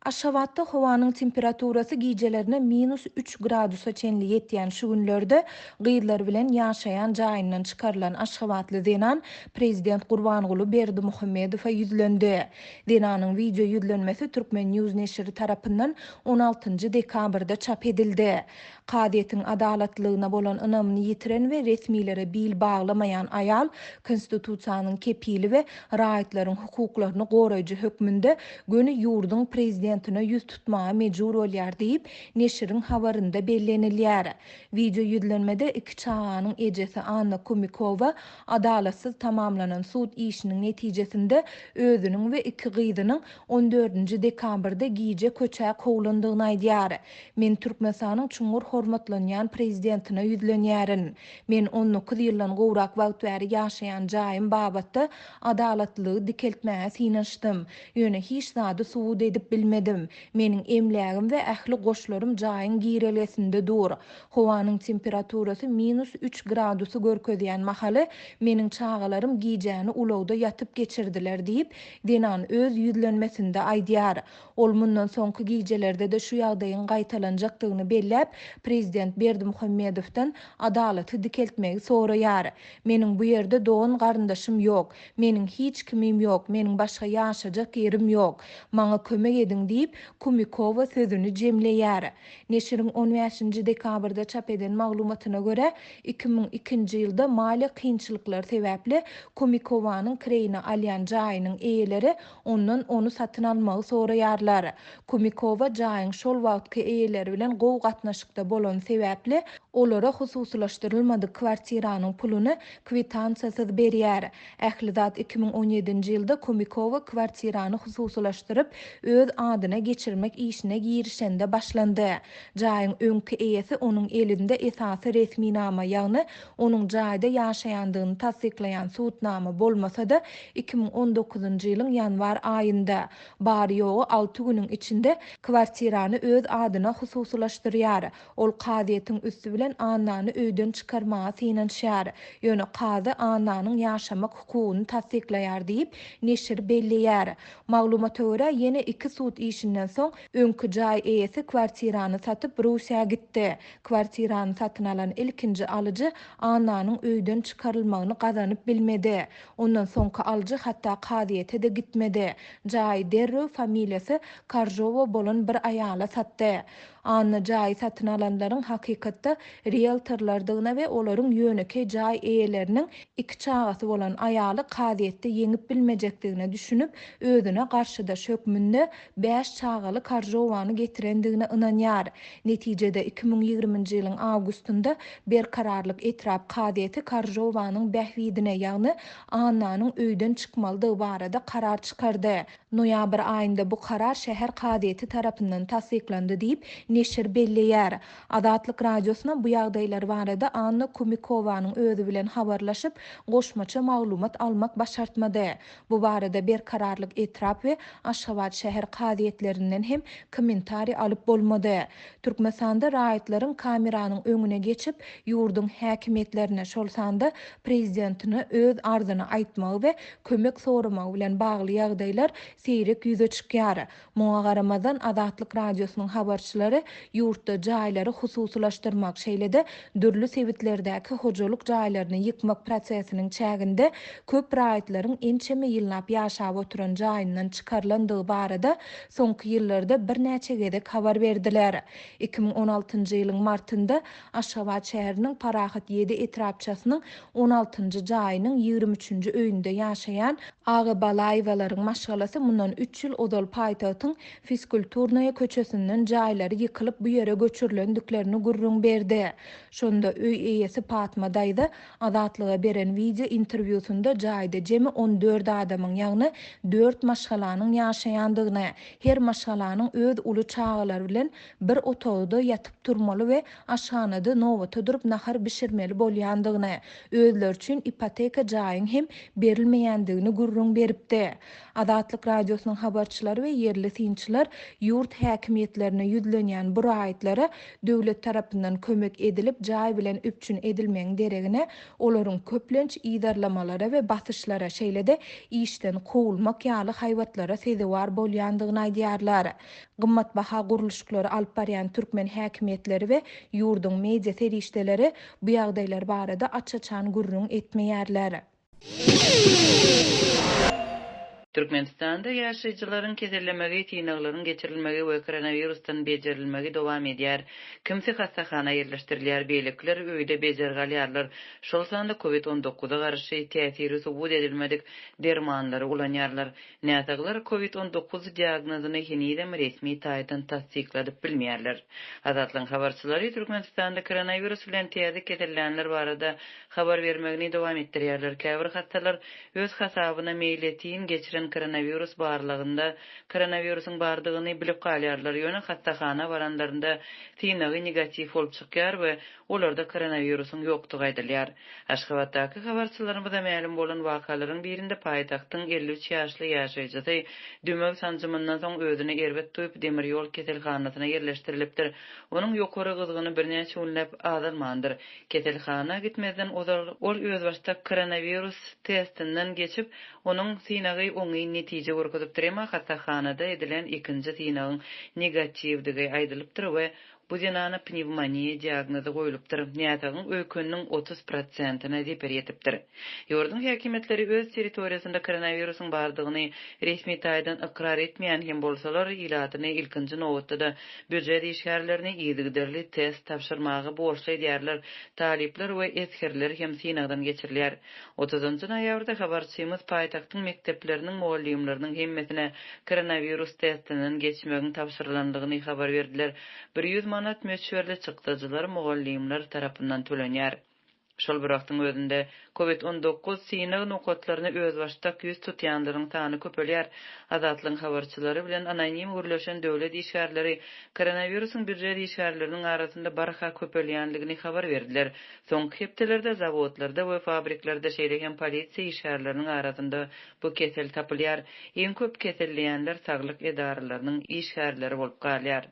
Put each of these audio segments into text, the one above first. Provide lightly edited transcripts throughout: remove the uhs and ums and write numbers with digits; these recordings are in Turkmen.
Aşgabatda howanyň temperaturasy gijelerine minus üç gradusa çenli ýetýän şu günlerde gyzlary bilen ýaşaýan jaýyndan çykarylan aşgabatly zenan prezident Gurbanguly Berdimuhamedowa ýüzlendi. Zenanyň wideo ýüzlenmesi Turkmen. News neşiri tarapyndan on altynjy dekabrda çap edildi. Kazyýetiň adalatlylygyna bolan ynamyny ýitiren we resmilere bil baglamaýan aýal Konstitusiýanyň kepili we raýatlaryň hukuklaryny goraýjy hökmünde göni ýurduň prezidentine ýüz tutmaga mejbur bolýar diýip, neşiriň habarynda bellenilýär. Wideo ýüzlenmede iki çaganyň ejesi Anna Kumikowa adalatsyz tamamlanan sud işiniň netijesinde özüniň we iki gyzynyň on dördünji dekabrda gije köçä kowlandygyny aýdýar. Men Türkmenistanyň çuňňur hormatlanýan Prezidentine ýüzlenýärin. Men 19 ýyldan gowrak wagt bäri ýaşaýan jaýym babatda adalatlylygy dikeltmäge synanyşdym. Ýöne hiç zady subut edip bilmedim. Meniň emlägim we ähli goşlarym jaýyň girelgesinde dur. Howanyň temperaturasy minus üç gradusy görkezýän mahaly meniň çagalarym gijäni ulagda ýatyp geçirdiler diýip, zenan öz ýüzlenmesinde aýdýar. Ol mundan soňky gijelerde-de şu ýagdaýyň gaýtalanjakdygyny belläp, prezident Berdimuhamedowdan adalaty dikeltmegi soraýar. Meniň bu ýerde dogan-garyndaşym ýok. Meniň hiç kimim ýok, meniň başga ýaşajak ýerim ýok. Maňa kömek ediň diýip, Kumikowa sözüni jemleýär. Neşiriň on bäşinji dekabrda çap eden maglumatyna görä, 2002-nji ýylda maliýe kynçylyklary sebäpli Kumikowanyň kireýine alýan jaýynyň eýeleri ondan ony satyn almagy soraýarlar. Kumikowa jaýyň şol wagtky eýeleri bilen gowy gatnaşykda bolany sebäpli, olara hususylaşdyrylmadyk kwartiranyň puluny kwitansiýasyz berýär. Ähli zat 2017-nji ýylda Kumikowa kwartirany hususylaşdyryp, öz adyna geçirmek işine girişende başlandy. Jaýyň öňki eýesi onuň elinde esasy resminama, ýagny onuň jaýda ýaşaýandygyny tassyklaýan subutnama bolmasa-da, 2019-njy ýylyň ýanwar aýynda, bary-ýogy alty günüň içinde kwartirany öz adyna hususylaşdyrýar. Ol kazyýetiň üsti bilen Annany öýden çykarmaga synanyşýar. Ýöne kazy Annanyň ýaşamak hukugyny tassyklaýar diýip, neşir belleýär. Maglumata görä, ýene iki sud işinden soň, öňki jaý eýesi kwartirany satyp, Russiýa gitdi. Kwartirany satyn alan ilkinji alyjy Annanyň öýden çykarylmagyny gazanyp bilmedi. Ondan soňky alyjy hatda kazyýete-de gitmedi. Jaýy derrew familiýasy Karžowa bolan bir aýala satdy. Anna jaýy satyn alanlaryň hakykatda rieltorlardygyna we olaryň ýönekeý jaý eýeleriniň iki çagasy bolan aýaly kazyýetde ýeňip bilmejekdigine düşünip, özüne garşydaş hökmünde bäş çagaly Karžowany getirendigine ynanýar. Netijede, 2020-nji ýylyň awgustynda Berkararlyk etrap kazyýeti Karžowanyň bähbidine, ýagny Annanyň öýden çykmalydygy barada karar çykardy. Noýabr aýynda bu karar şäher kazyýeti tarapyndan tassyklandy diýip, neşir belleýär. Azatlyk Radiosyna bu ýagdaýlar barada Anna Kumikowanyň özi bilen habarlaşyp, goşmaça maglumat almak başartmady. Bu barada Berkararlyk etrap we Aşgabat şäher kazyýetlerinden hem kommentariý alyp bolmady. Türkmenistanda raýatlaryň kameranyň öňüne geçip, ýurduň häkimiýetlerine, şol sanda prezidentine öz arzyny aýtmagy we kömek soramagy bilen bagly ýagdaýlar seýrek ýüze çykýar. Muňa garamazdan, Azatlyk Radiosynyň habarçylary ýurtda jaýlary hususylaşdyrmak, şeýle-de dürli sebitlerdäki hojalyk jaýlaryny ýykmak prosesiniň çäginde köp raýatlaryň ençeme ýyllap ýaşap oturan jaýyndan çykarylandygy barada soňky ýyllarda birnäçe gezek habar berdiler. 2016-njy ýylyň martynda Aşgabat şäheriniň Parahat ýedi etrapçasynyň on altynjy jaýynyň ýigrimi üçünji öýünde ýaşaýan Aga Balaýewalaryň maşgalasy mundan üç ýyl ozal paýtagtyň Fizkulturnaýa köçesinden jaýlary ýykylyp bu ýere göçürilendiklerini gürrüň berdi. Şonda öý eýesi Patma daýza Azatlyga beren wideo interwýusynda jaýda jemi on dört adamyň, ýagny dört maşgalanyň ýaşaýandygyny, her maşgalanyň öz uly çagalary bilen bir otagda ýatyp turmaly we aşhanada nobata durup nahar bişirmeli bolýandygyny, özleri üçin ipoteka jaýyň hem berilmeýändigini gürrüň beripdi. Azatlyk Radiosynyň habarçylary we ýerli synçylar ýurt häkimiýetlerine ýüzlenýän bu raýatlara döwlet tarapyndan kömek edilip jaý bilen üpjün edilmegiň deregine, olaryň köplenç yzarlamalara we basyşlara, şeýle-de işden kowulmak ýaly haýbatlara sezewar bolýandygyny aýdýarlar. aýdýarlar. Gymmatbaha gurluşyklary alyp barýan türkmen häkimiýetleri we ýurduň media serişdeleri bu ýagdaýlar barada aç-açan gürrüň etmeýärler. Türkmenistanda ýaşaýjylaryň kesellemegi, synaglaryň geçirilmegi we koronawirusdan bejerilmegi dowam edýär. Kimsi hassahana ýerleşdirilýär, beýlekiler öýde bejergi alýarlar, şol sanda covid on dokuza garşy täsiri subut edilmedik dermanlary ulanýarlar. Näsaglar covid 19 diagnozyny henizem resmi taýdan tassykladyp bilmeýärler. Azatlygyň habarçylary Türkmenistanda koronawirus bilen täze kesellänler barada habar bermegini dowam etdirýärler. Käbir hassalar öz hasabyna meýletin geçiren koronawirus barlagynda koronawirusyň bardygyny bilip galýarlar, ýöne hassahana baranlarynda synagy negatiw bolup çykýar we olarda koronawirusyň ýokdugy aýdylýar. Aşgabatdaky habarçylarymyza mälim bolan wakalaryň birinde paýtagtyň 53 ýaşly ýaşaýjysy dümew sanjymyndan soň özüni erbet duýup, demir ýol keselhanasyna ýerleşdirilipdir. Onuň ýokary gyzgyny birnäçe günläp azalmandyr. Keselhana gitmezden ozal ol özbaşdak koronawirus testinden geçip, onuň synagy oňyn netije görkezipdir, emma hassahanada edilen ikinji synagyň negatiwdigi aýdylypdyr we bu zenana pnewmoniýa diagnozy goýlupdyr, näsagyň öýkeniniň 30 prosentine zeper ýetipdir. Ýurduň häkimiýetleri öz territoriýasynda koronawirusyň bardygyny resmi taýdan ykrar etmeýän hem bolsalar, ilatyny, ilkinji nobatda-da, býujet işgärlerini yzygiderli test tabşyrmaga borçly edýärler, talyplar we esgerler hem synagdan geçirilýär. Otuzynjy noýabrda habarçymyz paýtagtyň mekdepleriniň mugallymlarynyň hemmesine koronawirus testinden geçmegiň tabşyrylandygyny habar berdiler. 100 manat möçberli çykdajylar mugallymlar tarapyndan tölenýär. Şol bir wagtyň özünde, Covid 19 synag nokatlaryna özbaşdak ýüz tutýanlaryň sany köpelýär. Azatlygyň habarçylary bilen anonim gürleşen döwlet işgärleri koronawirusyň býujet işgärleriniň arasynda barha köpelýändigini habar berdiler. Soňky hepdelerde zawodlarda we fabriklerde, şeýle hem polisiýa işgärleriniň arasynda bu kesel tapylýar. Iň köp keselleýänler saglyk edaralarynyň işgärleri bolup galýar.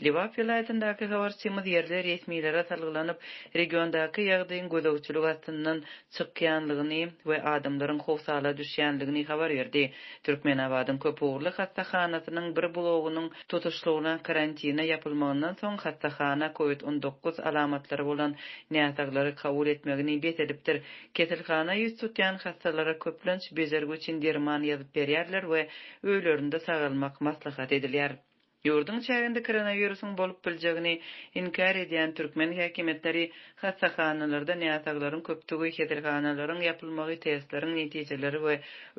Lebap welaýatyndaky habarçymyz ýerli resmilere salgylanyp, regiondaky ýagdaýyň gözegçilik astyndan çykýanlygyny we adamlaryň howsala düşýänligini habar berdi. Türkmenabadyň köpugurly hassahanasynyň bir blogunyň tutuşlygyna karantine ýapylmagyndan soň hassahana covid 19 alamatlary bolan näsaglary kabul etmegini bes edipdir. Keselhana ýüz tutýan hassalara köplenç bejergi üçin derman ýazyp berýärler we öýlerinde sagalmak maslahat edilýär. Ýurduň çäginde koronawirusyň bolup biljegini inkär edýän türkmen häkimiýetleri hassahanalarda näsaglaryň köpdügi, keselhanalaryň ýapylmagy, testleriň netijeleri we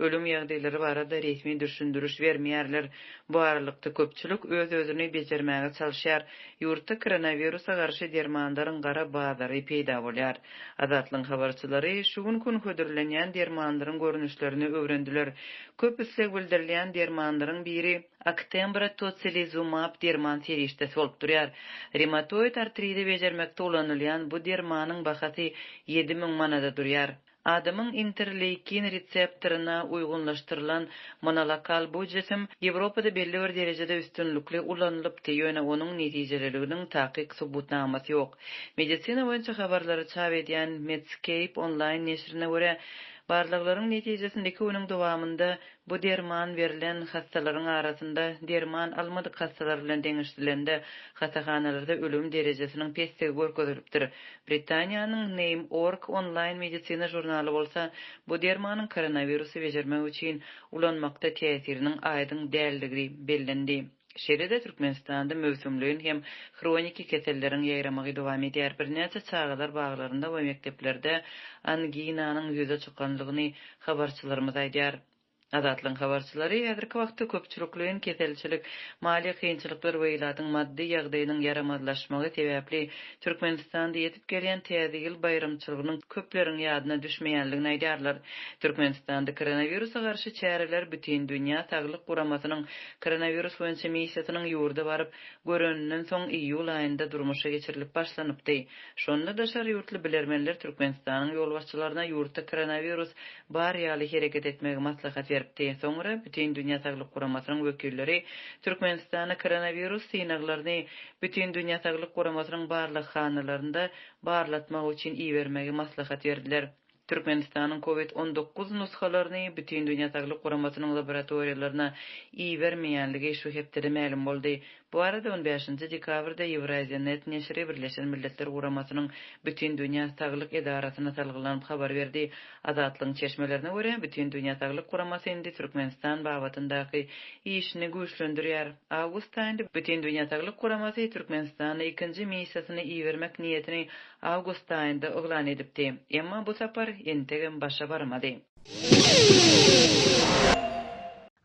ölüm ýagdaýlary barada resmi düşündiriş bermeýärler. Bu aralykda, köpçülik öz-özüni bejermäge çalyşýar. Ýurtda koronawirusa garşy dermanlaryň gara bazary peýda bolýar. Azatlygyň habarçylary şu gün gün hödürlenýän dermanlaryň görnüşlerini öwrendiler. Köp isleg bildirilýän dermanlaryň biri Actemra tocilizumab derman serişdesi bolup durýar. Rematoid artridi bejermekde ulanylýan bu dermanyň bahasy 7000 manada durýar. Adamyň interleýkin reseptoryna uýgunlaşdyrylan monolokal bu jisim Ýewropada belli bir derejede üstünlikli ulanylypdy, ýöne onuň netijeliliginiň takyk subutnamasy ýok. Medisina boýunça habarlary çap edýän Medscape onlaýn neşirine görä, barlaglaryň netijesinde iki günüň dowamynda Bu derman berlen hassalaryň arasynda derman almadyk hassalar bilen deňeşdirilende hassahanalarda ölüm derejesiniň pesdigi görkezilipdir. Britaniýanyň Name Org onlaýn medisina žurnaly bolsa bu dermanyň koronawirusy bejermek üçin ulanmakda täsiriniň aýdyň däldigi bellendi. Şeýle-de Türkmenistanda möwsümleýin hem hroniki keselleriň ýaýramagy dowam edýär. Birnäçe çagalar baglarynda we mekdeplerde anginanyň ýüze çykanlygyny habarçylarymyz aýdýar. Azatlygyň habarçylary häzirki wagtda köpçülikleýin keselçilik, maliýe kynçylyklar we ilatyň maddy ýagdaýynyň ýaramazlaşmagy sebäpli Türkmenistanda ýetip gelýän Täze ýyl baýramçylygynyň köpleriň ýadyna düşmeýänligini aýdýarlar. Türkmenistanda koronawirusa garşy çäreler Bütindünýä saglyk guramasynyň koronawirus boýunça missiýasynyň ýurda baryp göreninden soň iýul aýynda durmuşa geçirilip başlanypdy. Şonda daşary ýurtly bilermenler Türkmenistanyň ýolbaşçylaryna ýurtda koronawirus bar ýaly hereket etmegi maslahat beripdi. Soňra Bütindünýä Saglyk Guramasynyň wekilleri Türkmenistana koronawirus synaglaryny Bütindünýä Saglyk Guramasynyň barlaghanalarynda barlatmak üçin ibermegi maslahat berdiler. Türkmenistanyň Covid 19 nusgalaryny Bütindünýä Saglyk Guramasynyň laboratoriýalaryna ibermeýänligi şu hepdede mälim boldy. Bu barada on bäşinji dekabrda Eurasianet neşiri Birleşen Milletler Guramasynyň Bütindünýä Saglyk edarasyna salgylanyp habar berdi. Azatlygyň çeşmelerine görä, Bütindünýä Saglyk Guramasy indi Türkmenistan babatyndaky işini güýçlendirýär. Awgust aýynda Bütindünýä Saglyk Guramasy Türkmenistana ikinji missiýasyny ibermek niýetini awgust aýynda yglan edipdi. Emma bu sapar entegem başa barmady.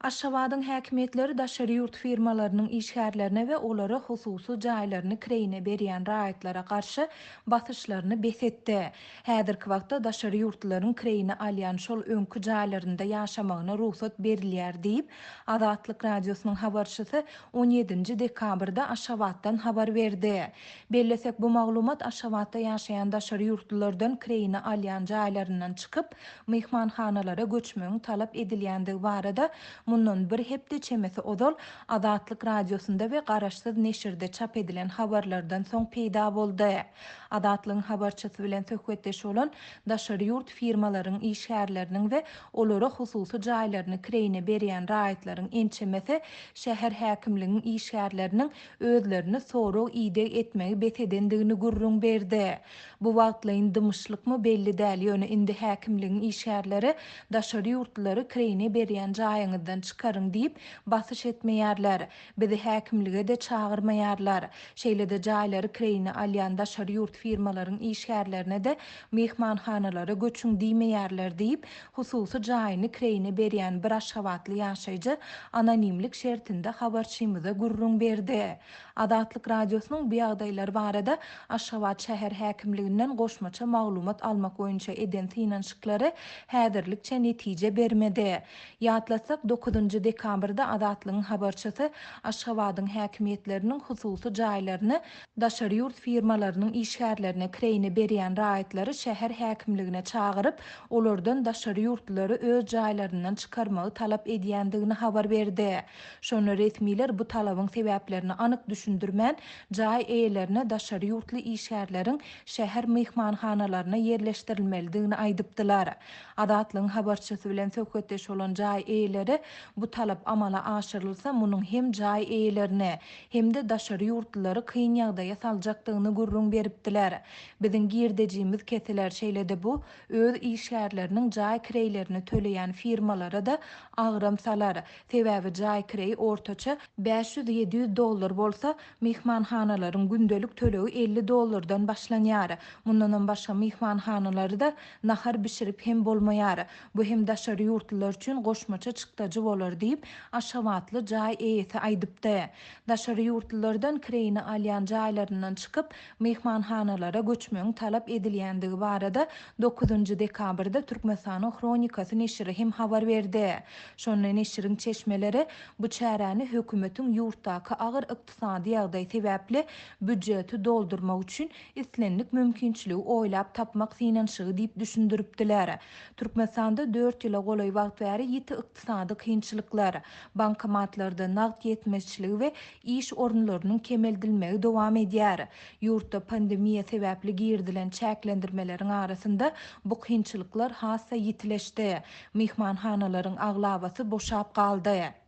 Aşgabadyň häkimiýetleri daşary ýurt firmalarynyň işgärlerine we olara hususy jaýlaryny kireýine berýän raýatlara garşy basyşlaryny bes etdi. Häzirki wagtda daşary ýurtlularyň kireýine alýan şol öňki jaýlarynda ýaşamagyna rugsat berilýär diýip, Azatlyk Radiosynyň habarçysy on ýedinji dekabrda Aşgabatdan habar berdi. Bellesek, bu maglumat Aşgabatda ýaşaýan daşary ýurtlulardan kireýine alýan jaýlaryndan çykyp, myhmanhanalara göçmegiň talap edilýändigi barada mundan bir hepde çemesi ozal Azatlyk Radiosynda we garaşsyz neşirde çap edilen habarlardan soň peýda boldy. Azatlygyň habarçysy bilen söhbetdeş bolan daşary ýurt firmalaryň işgärleriniň we olara hususy jaýlaryny kireýine berýän raýatlaryň ençemesi şäher häkimligiň işgärleriniň özlerini sorag-ideg etmegi bes edendigini gürrüň berdi. Bu wagtlaýyn dymyşlykmy belli däl, ýöne indi häkimligiň işgärleri daşary ýurtlulary kireýine berýän jaýyňyzdan çykaryň diýip basyş etmeýärler. Bizi häkimlige-de çagyrmaýarlar. Şeýle-de jaýlary kireýine alýan daşary ýurt firmalaryň işgärlerine-de myhmanhanalara göçüň diýmeýärler diýip, hususy jaýyny kireýine berýän bir aşgabatly ýaşaýjy anonimlik şertinde habarçymyza gürrüň berdi. Azatlyk Radiosynyň bu ýagdaýlar barada Aşgabat şäher häkimliginden goşmaça maglumat almak boýunça eden synanyşyklary häzirlikçe netije bermedi. Ýatlatsak, dokuzynjy dekabrda Azatlygyň habarçysy Aşgabadyň häkimiýetleriniň hususy jaýlaryny daşary ýurt firmalarynyň işgärlerine kireýine berýän raýatlary şäher häkimligine çagyryp, olardan daşary ýurtlulary öz jaýlaryndan çykarmagy talap edýändigini habar berdi. Şonda resmiler bu talabyň sebäplerini anyk düşündirmän, jaý eýelerine daşary ýurtly işgärleriň şäher myhmanhanalaryna ýerleşdirilmelidigini aýdypdylar. Azatlygyň habarçysy bilen söhbetdeş bolan jaý eýeleri bu talap amala aşyrylsa, munuň hem jaý eýelerini, hem-de daşary ýurtlulary kyn ýagdaýa saljakdygyny gürrüň beripdiler. Biziň girdejimiz kesiler, şeýle-de bu öz işgärleriniň jaý kireýlerini töleýän firmalara-da agram salar. Sebäbi jaý kireýi ortaça 500-700 dollar bolsa, myhmanhanalaryň gündelik tölegi 50 dollardan başlanýar. Mundanam başga myhmanhanalarda nahar bişirip hem bolmaýar. Bu hem daşary ýurtlular üçin goşmaça çykdajy bolar diýip, aşgabatly jaý eýesi aýdypdy. Daşary ýurtlulardan kireýine alýan jaýlaryndan çykyp, myhmanhanalara göçmegiň talap edilýändigi barada dokuzynjy dekabrda Türkmenistanyň Hronikasy neşiri hem habar berdi. Şonda neşiriň çeşmeleri bu çäräni hökümetiň ýurtdaky agyr ykdysady ýagdaý sebäpli býujeti doldurmak üçin islendik mümkinçiligi oýlap tapmak synanyşygy diýip düşündiripdiler. Türkmenistanda dört ýyla golaý wagt bäri ýiti ykdysady kynçylyklar, bankomatlarda nagt ýetmezçiligi we iş orunlarynyň kemeldilmegi dowam edýär. Ýurtda pandemiýa sebäpli girizilen çäklendirmeleriň arasynda bu kynçylyklar has-da ýitileşdi. Myhmanhanalaryň aglabasy boşap galdy.